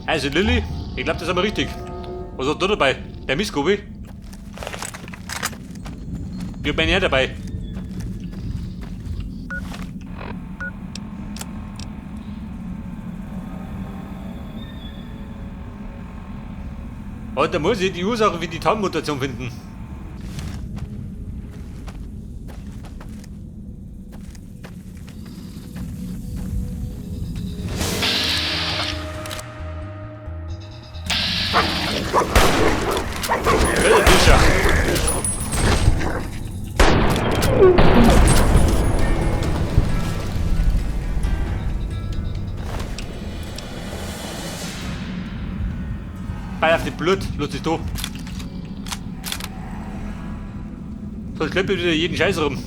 Also Lilly, ich glaube, das haben wir richtig. Was hat da dabei? Der Mistgobi? Ich hab meine auch dabei. Und da muss ich die Ursache für die Tarnmutation finden. Bei auf die Blut, lass dich da. Sonst schleppt wieder jeden Scheiß rum.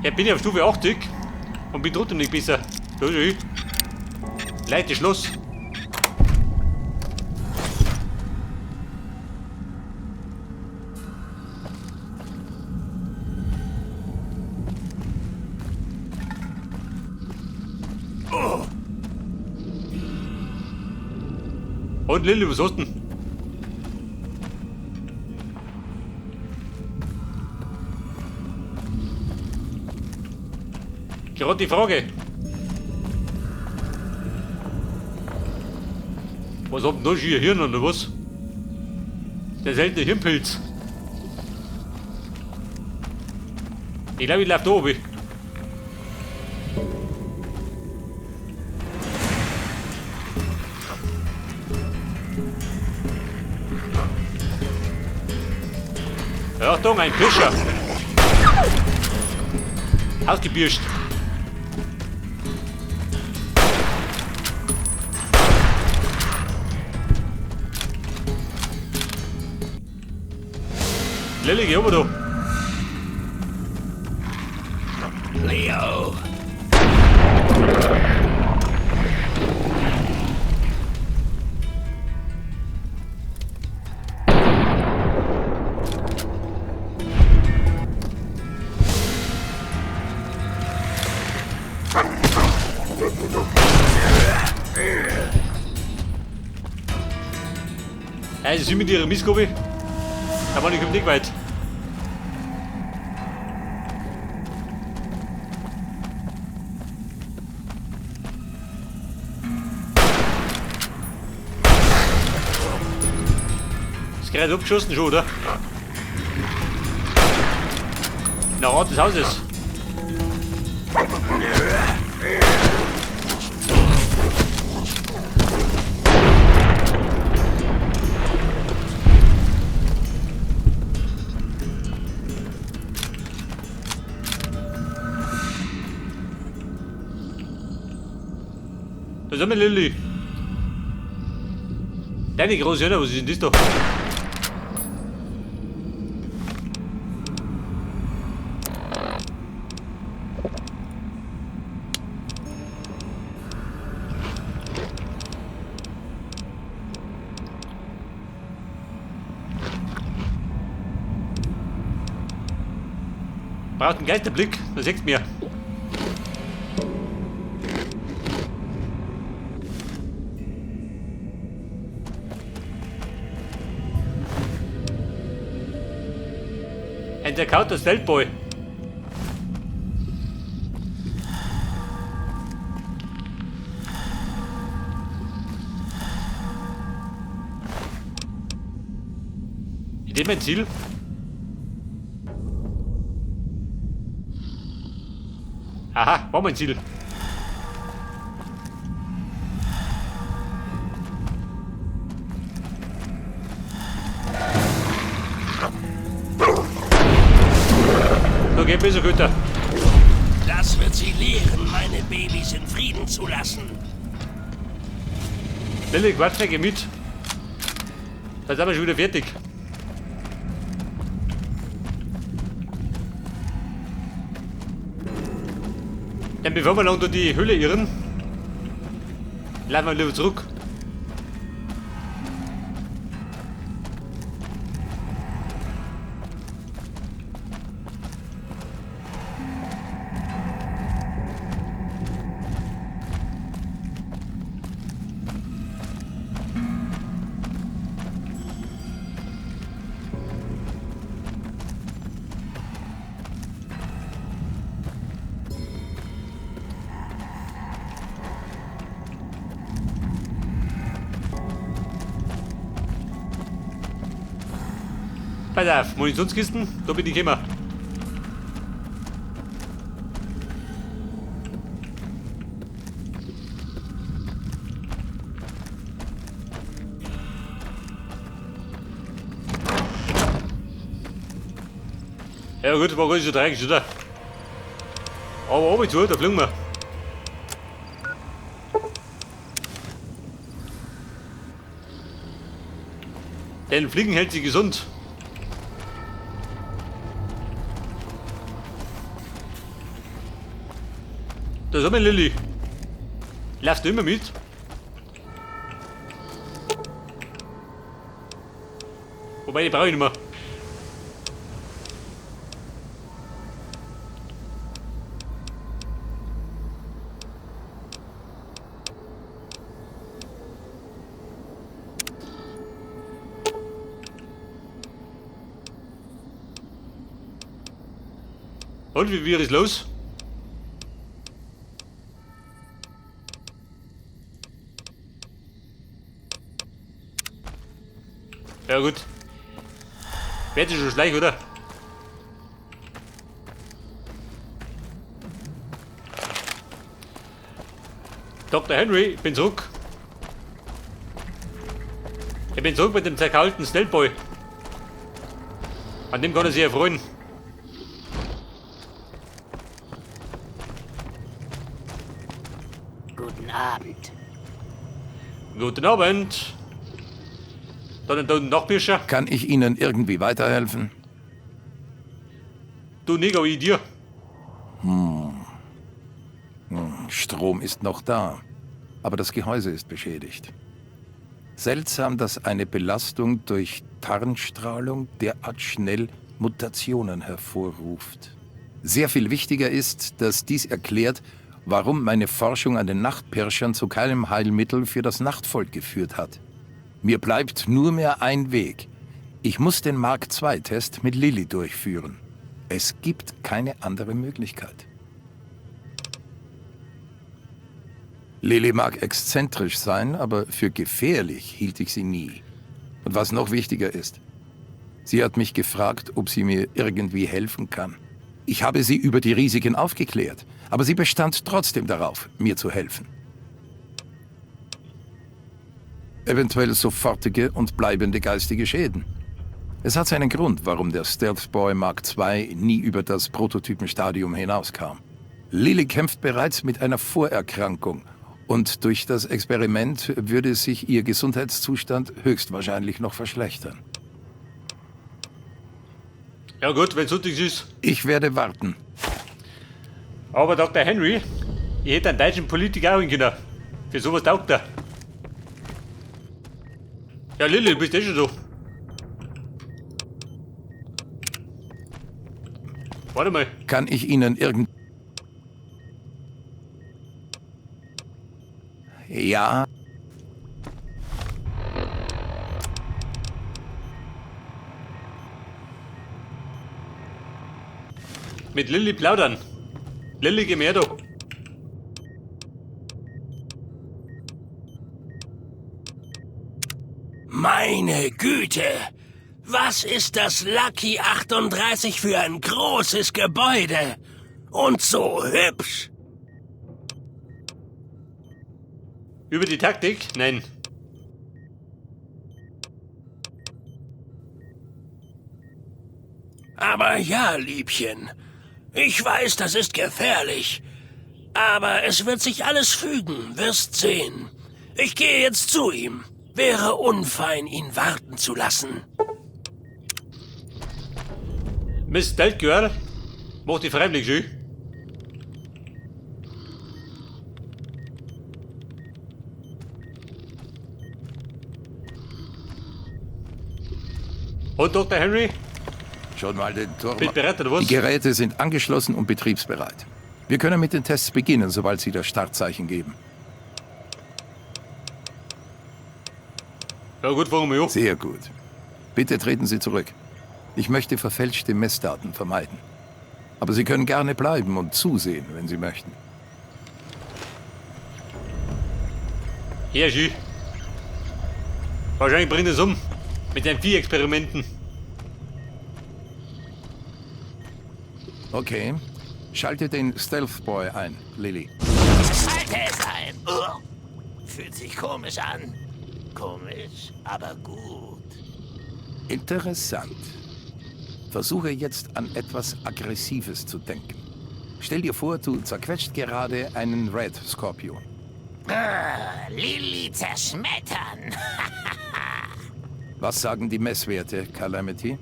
Ja, bin ich auf Stufe 80 und bin trotzdem nicht besser. Da ist ich. Leute, Schluss. Und Lilly, was hast du denn? Gerade die Frage. Was hat denn da schon ihr Hirn oder was? Der seltene Hirnpilz. Ich glaube, ich laufe da oben. Achtung, ein Pischer. Ausgebirscht. Lilly, geh oben da. Leo! Ja, sie sind mit ihrer Mistgobi. Da war ich nicht weit. Ist gerade abgeschossen schon, oder? Na, Rat des Hauses. Da sind wir, Lilly. Deine große Hörner, was ist denn das da? Braucht einen Geisterblick, da siehst du mir. Ein zerkauter Stealthboy. Ist das mein Ziel? Aha, war mein Ziel. So, geht besser, Güter. Das wird sie lehren, meine Babys in Frieden zu lassen. Lilly, quatsch nicht, geh mit. Da sind wir schon wieder fertig. Denn bevor wir lang durch die Höhle irren, Laufen wir lieber zurück. Pass auf, Munitionskisten, da bin ich immer. Ja gut, war gar nicht so tragisch, oder? Aber ab und zu, da fliegen wir. Denn Fliegen hält sich gesund. Da ist auch Lilly. Laufst du immer mit? Wobei, die brauche ich nicht mehr. Und wie ist los? Ja gut. Wird schon schleich, oder? Dr. Henry, ich bin zurück. Ich bin zurück mit dem zerkaulten Stealthboy. An dem kann er sich erfreuen. Guten Abend. Guten Abend. Dann und Nachbischer. Kann ich Ihnen irgendwie weiterhelfen? Du nicht, aber ich dir. Strom ist noch da, aber das Gehäuse ist beschädigt. Seltsam, dass eine Belastung durch Tarnstrahlung derart schnell Mutationen hervorruft. Sehr viel wichtiger ist, dass dies erklärt, warum meine Forschung an den Nachtpirschern zu keinem Heilmittel für das Nachtvolk geführt hat. Mir bleibt nur mehr ein Weg. Ich muss den Mark-II-Test mit Lilly durchführen. Es gibt keine andere Möglichkeit. Lilly mag exzentrisch sein, aber für gefährlich hielt ich sie nie. Und was noch wichtiger ist, sie hat mich gefragt, ob sie mir irgendwie helfen kann. Ich habe sie über die Risiken aufgeklärt, aber sie bestand trotzdem darauf, mir zu helfen. Eventuell sofortige und bleibende geistige Schäden. Es hat seinen Grund, warum der Stealth Boy Mark II nie über das Prototypenstadium hinauskam. Lilly kämpft bereits mit einer Vorerkrankung und durch das Experiment würde sich ihr Gesundheitszustand höchstwahrscheinlich noch verschlechtern. Ja gut, wenn es so ist. Ich werde warten. Aber Dr. Henry, ich hätte einen deutschen Politiker auch können. Für sowas taugt er. Ja, Lilly, du bist eh schon so. Warte mal. Kann ich Ihnen irgend... Ja. Mit Lilly plaudern. Lilly, geh mehr da. Meine Güte! Was ist das Lucky 38 für ein großes Gebäude? Und so hübsch! Über die Taktik? Nein. Aber ja, Liebchen. Ich weiß, das ist gefährlich. Aber es wird sich alles fügen, wirst sehen. Ich gehe jetzt zu ihm. Wäre unfein, ihn warten zu lassen. Miss Stealth mach die freiwillig schön. Und Dr. Henry? Schon mal den Turm. Bist bereit, oder was? Die Geräte sind angeschlossen und betriebsbereit. Wir können mit den Tests beginnen, sobald Sie das Startzeichen geben. Ja gut, fangen wir an. Sehr gut. Bitte treten Sie zurück. Ich möchte verfälschte Messdaten vermeiden. Aber Sie können gerne bleiben und zusehen, wenn Sie möchten. Ja, schön. Wahrscheinlich bringt es um. Mit den 4 Experimenten. Okay. Schalte den Stealth Boy ein, Lily. Schalte es ein. Fühlt sich komisch an. Komisch, aber gut. Interessant. Versuche jetzt an etwas Aggressives zu denken. Stell dir vor, du zerquetscht gerade einen Red Scorpion. Ah, Lily zerschmettern. Was sagen die Messwerte, Calamity?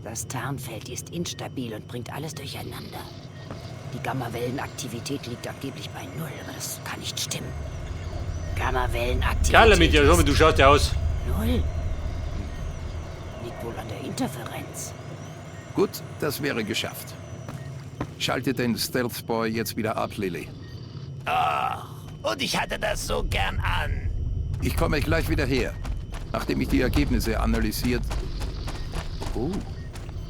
Das Tarnfeld ist instabil und bringt alles durcheinander. Die Gamma-Wellenaktivität liegt angeblich bei 0, aber das kann nicht stimmen. Gamma-Wellenaktivität Calamity, ja, schau mal, ist du schaust ja aus. 0. Liegt wohl an der Interferenz. Gut, das wäre geschafft. Schalte den Stealth Boy jetzt wieder ab, Lily. Ach, und ich hatte das so gern an. Ich komme gleich wieder her, nachdem ich die Ergebnisse analysiert. Oh.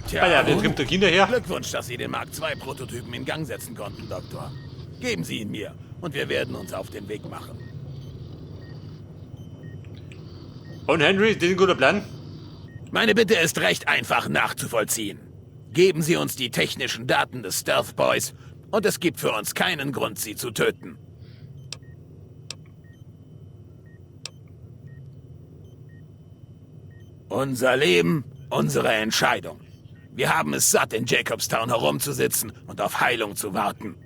Tja, Ja, der treibt der Kinder her. Glückwunsch, dass Sie den Mark II-Prototypen in Gang setzen konnten, Doktor. Geben Sie ihn mir und wir werden uns auf den Weg machen. Und Henry, das ist ein guter Plan. Meine Bitte ist recht einfach nachzuvollziehen. Geben Sie uns die technischen Daten des Stealth Boys und es gibt für uns keinen Grund, sie zu töten. Unser Leben, unsere Entscheidung. Wir haben es satt, in Jacobstown herumzusitzen und auf Heilung zu warten.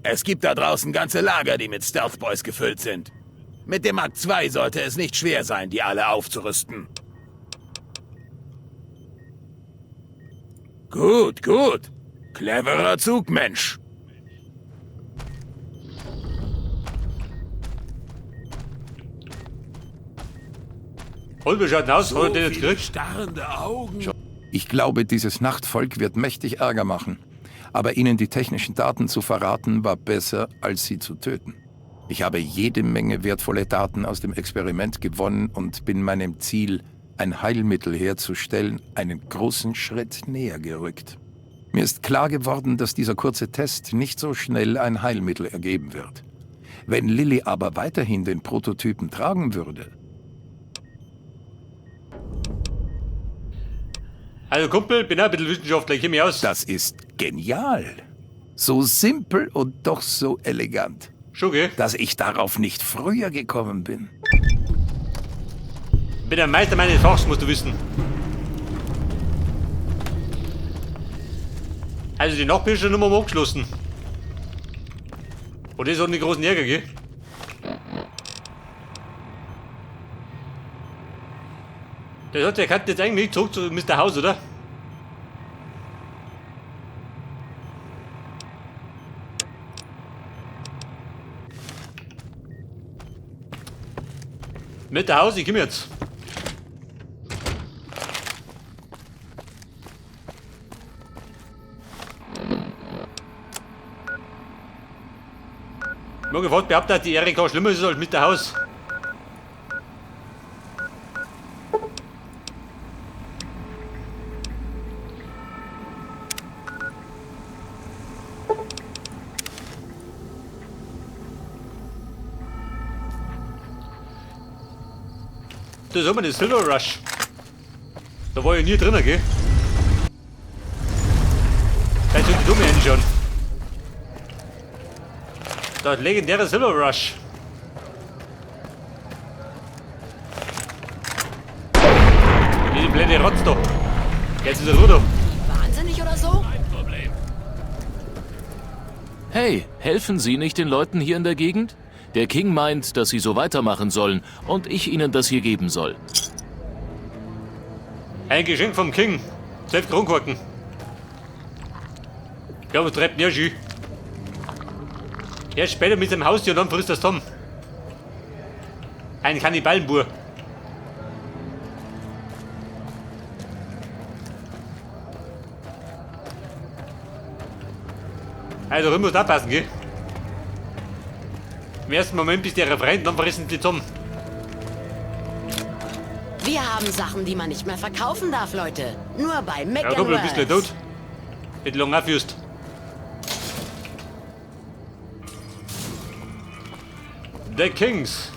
Es gibt da draußen ganze Lager, die mit Stealth Boys gefüllt sind. Mit dem Mark II sollte es nicht schwer sein, die alle aufzurüsten. Gut, gut. Cleverer Zug, Mensch. Und wie schaut denn aus? Hat er den jetzt viele gekriegt? starrende Augen. Ich glaube, dieses Nachtvolk wird mächtig Ärger machen. Aber ihnen die technischen Daten zu verraten, war besser, als sie zu töten. Ich habe jede Menge wertvolle Daten aus dem Experiment gewonnen und bin meinem Ziel, ein Heilmittel herzustellen, einen großen Schritt näher gerückt. Mir ist klar geworden, dass dieser kurze Test nicht so schnell ein Heilmittel ergeben wird. Wenn Lily aber weiterhin den Prototypen tragen würde... Also Kumpel, bin auch ein bisschen Wissenschaftler, ich kenn mich aus. Das ist genial. So simpel und doch so elegant. Schon, gell? Dass ich darauf nicht früher gekommen bin. Bin der Meister meines Fachs, musst du wissen. Also die Nachbarschaftsnummer haben wir abgeschlossen. Und das hat einen großen Ärger, gell? Das hat der kann jetzt eigentlich zurück zu Mister House, oder? Mister House, ich komm jetzt. Morgen fast behauptet, dass die Erika schlimmer ist als Mister House. Das ist immer das Silver Rush. Da war ich nie drin, gell? Vielleicht sollte ich dumme hinschauen. Das legendäre Silver Rush. Die blöde Rotz da. Jetzt ist er runter. Wahnsinnig oder so? Hey, helfen Sie nicht den Leuten hier in der Gegend? Der King meint, dass sie so weitermachen sollen und ich ihnen das hier geben soll. Ein Geschenk vom King. 12 Kronkorken. Ja, was treibt denn der schon? Erst später mit seinem Haustier und dann frisst das Tom. Ein Kannibalenbur. Also, du musst aufpassen, gell? Im ersten Moment bist du ihre Freund, dann fressen die zusammen. Wir haben Sachen, die man nicht mehr verkaufen darf, Leute. Nur bei Mac Ja, komm, du bist gleich tot. Nicht lange aufhörst. The Kings.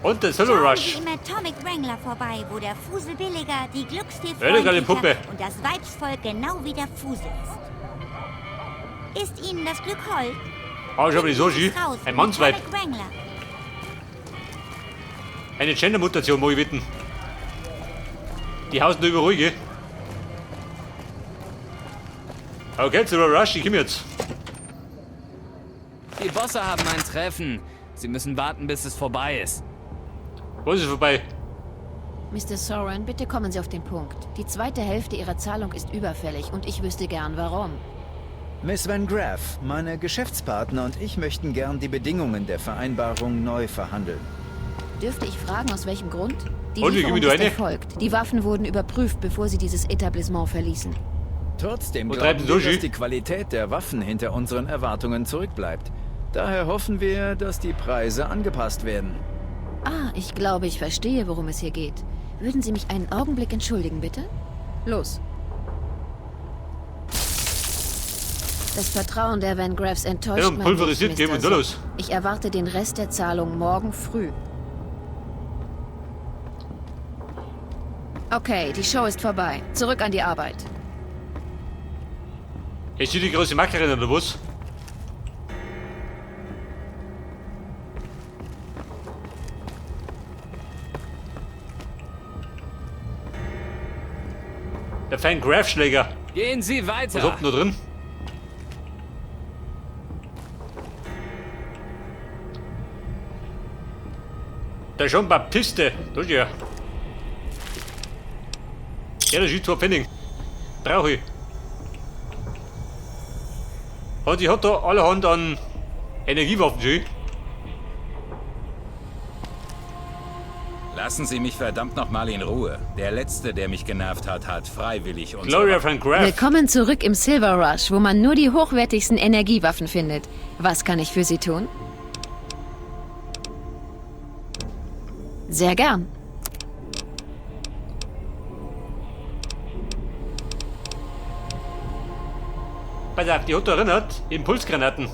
Und der Silver Rush. Sie im Atomic Wrangler vorbei, wo der Fusel billiger, die Glücksfee geile Puppe. und das Weibsvolk genau wie der Fusel ist. Ist Ihnen das Glück hold? Ah, schau mal, die so schön. Ein Mannsweib. Eine Gender-Mutation, mag ich wetten. Die hausen da überall, gell? Okay, Silver Rush, ich komm jetzt. Die Bosse haben ein Treffen. Sie müssen warten, bis es vorbei ist. Was ist vorbei? Mr. Soren, bitte kommen Sie auf den Punkt. Die zweite Hälfte Ihrer Zahlung ist überfällig und ich wüsste gern, warum. Miss Van Graff, meine Geschäftspartner und ich möchten gern die Bedingungen der Vereinbarung neu verhandeln. Dürfte ich fragen, aus welchem Grund? Die Und, Lieferung du ist eine? erfolgt. Die Waffen wurden überprüft, bevor sie dieses Etablissement verließen. Trotzdem Wo glauben treiben wir, Sushi? dass die Qualität der Waffen hinter unseren Erwartungen zurückbleibt. Daher hoffen wir, dass die Preise angepasst werden. Ah, ich glaube, ich verstehe, worum es hier geht. Würden Sie mich einen Augenblick entschuldigen, bitte? Los. Das Vertrauen der Van Graffs enttäuscht Ja, und man nicht, pulverisiert gehen Mr. wir da los. Ich erwarte den Rest der Zahlung morgen früh. Okay, die Show ist vorbei. Zurück an die Arbeit. Ist sie die große Mackerin oder was? Der Fan Graf-Schläger. Gehen Sie weiter. Was habt ihr da drin? Der Jean Baptiste. Da ist ja. Ja, das ist 2 Pfennig. Brauche ich. Und ich hat da allerhand an Energiewaffen, schön. Lassen Sie mich verdammt nochmal in Ruhe. Der Letzte, der mich genervt hat, hat freiwillig unsere... Gloria Van Graff. Willkommen zurück im Silver Rush, wo man nur die hochwertigsten Energiewaffen findet. Was kann ich für Sie tun? Sehr gern. Pass auf, die hat da erinnert. Impulsgranaten.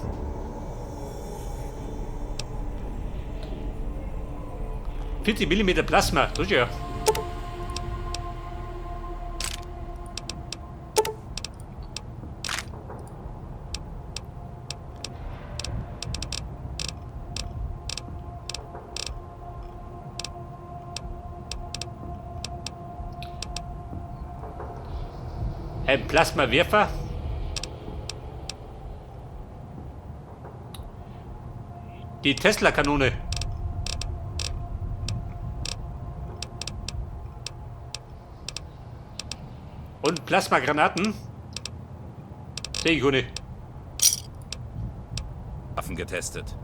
...40 mm Plasma, das ist ja. Ein Plasmawerfer. Die Tesla-Kanone. Und Plasmagranaten. Sehe ich ohne. Waffen getestet.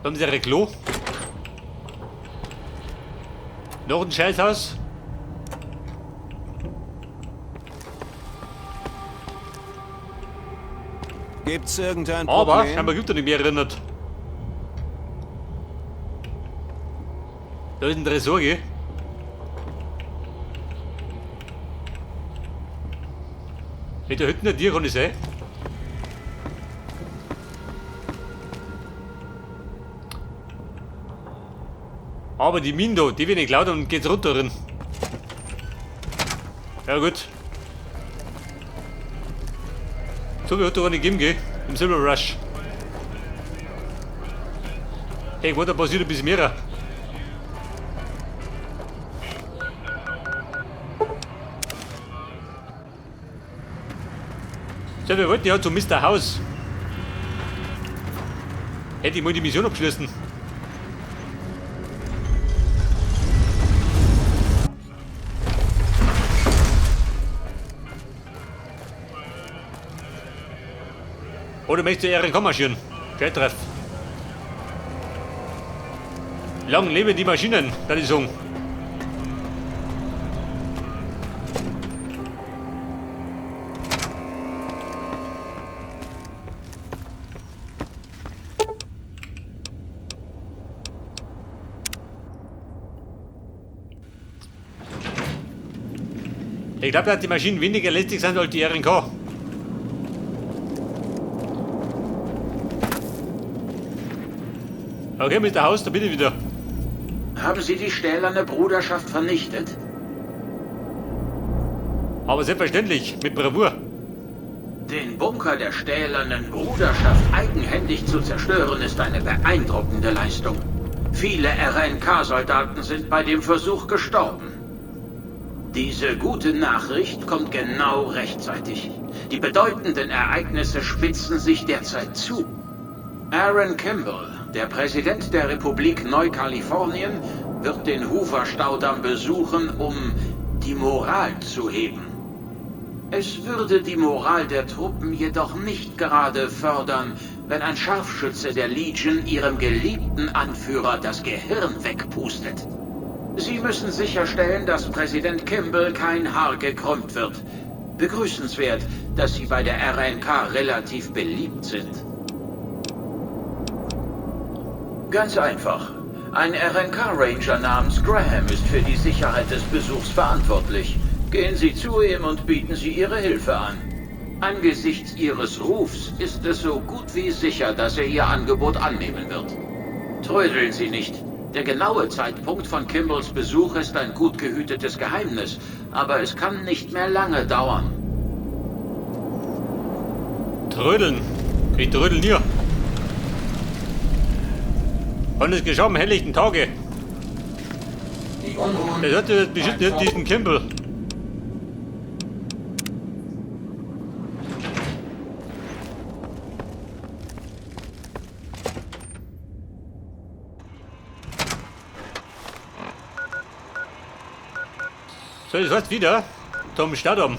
Da haben sie ihre Klo. Noch ein Scheißhaus. Gibt's irgendein Aber Problem? scheinbar gibt es nicht mehr erinnert. Da ist ein Tresor, gell? Hey, da hinten ein Tier kann ich sein. Aber die Mine da, die wird nicht laut und geht's runter drin. Ja gut. So viel hat da gar nicht gegeben, gell? Im Silver Rush. Hey, warte, da passiert ein bisschen mehr. So, wir wollten ja zu Mr. House. Hätte ich mal die Mission abgeschlossen. Oder möchtest du RNK marschieren? Scheiß. Lang leben die Maschinen, das ist so. Ich glaube, dass die Maschinen weniger lästig sind als die RNK. Okay, Mr. House, da bin ich wieder. Haben Sie die stählerne Bruderschaft vernichtet? Aber selbstverständlich, mit Bravour. Den Bunker der stählernen Bruderschaft eigenhändig zu zerstören, ist eine beeindruckende Leistung. Viele RNK-Soldaten sind bei dem Versuch gestorben. Diese gute Nachricht kommt genau rechtzeitig. Die bedeutenden Ereignisse spitzen sich derzeit zu. Aaron Kimball, der Präsident der Republik Neukalifornien, wird den Hoover-Staudamm besuchen, um die Moral zu heben. Es würde die Moral der Truppen jedoch nicht gerade fördern, wenn ein Scharfschütze der Legion ihrem geliebten Anführer das Gehirn wegpustet. Sie müssen sicherstellen, dass Präsident Kimball kein Haar gekrümmt wird. Begrüßenswert, dass Sie bei der RNK relativ beliebt sind. Ganz einfach. Ein RNK-Ranger namens Graham ist für die Sicherheit des Besuchs verantwortlich. Gehen Sie zu ihm und bieten Sie Ihre Hilfe an. Angesichts Ihres Rufs ist es so gut wie sicher, dass er Ihr Angebot annehmen wird. Trödeln Sie nicht. Der genaue Zeitpunkt von Kimballs Besuch ist ein gut gehütetes Geheimnis, aber es kann nicht mehr lange dauern. Trödeln. Ich trödel nie. Und es geschah am helllichten Tage. Der hat ja bestimmt nicht diesen Kimball. So, das heißt wieder zum Staudamm.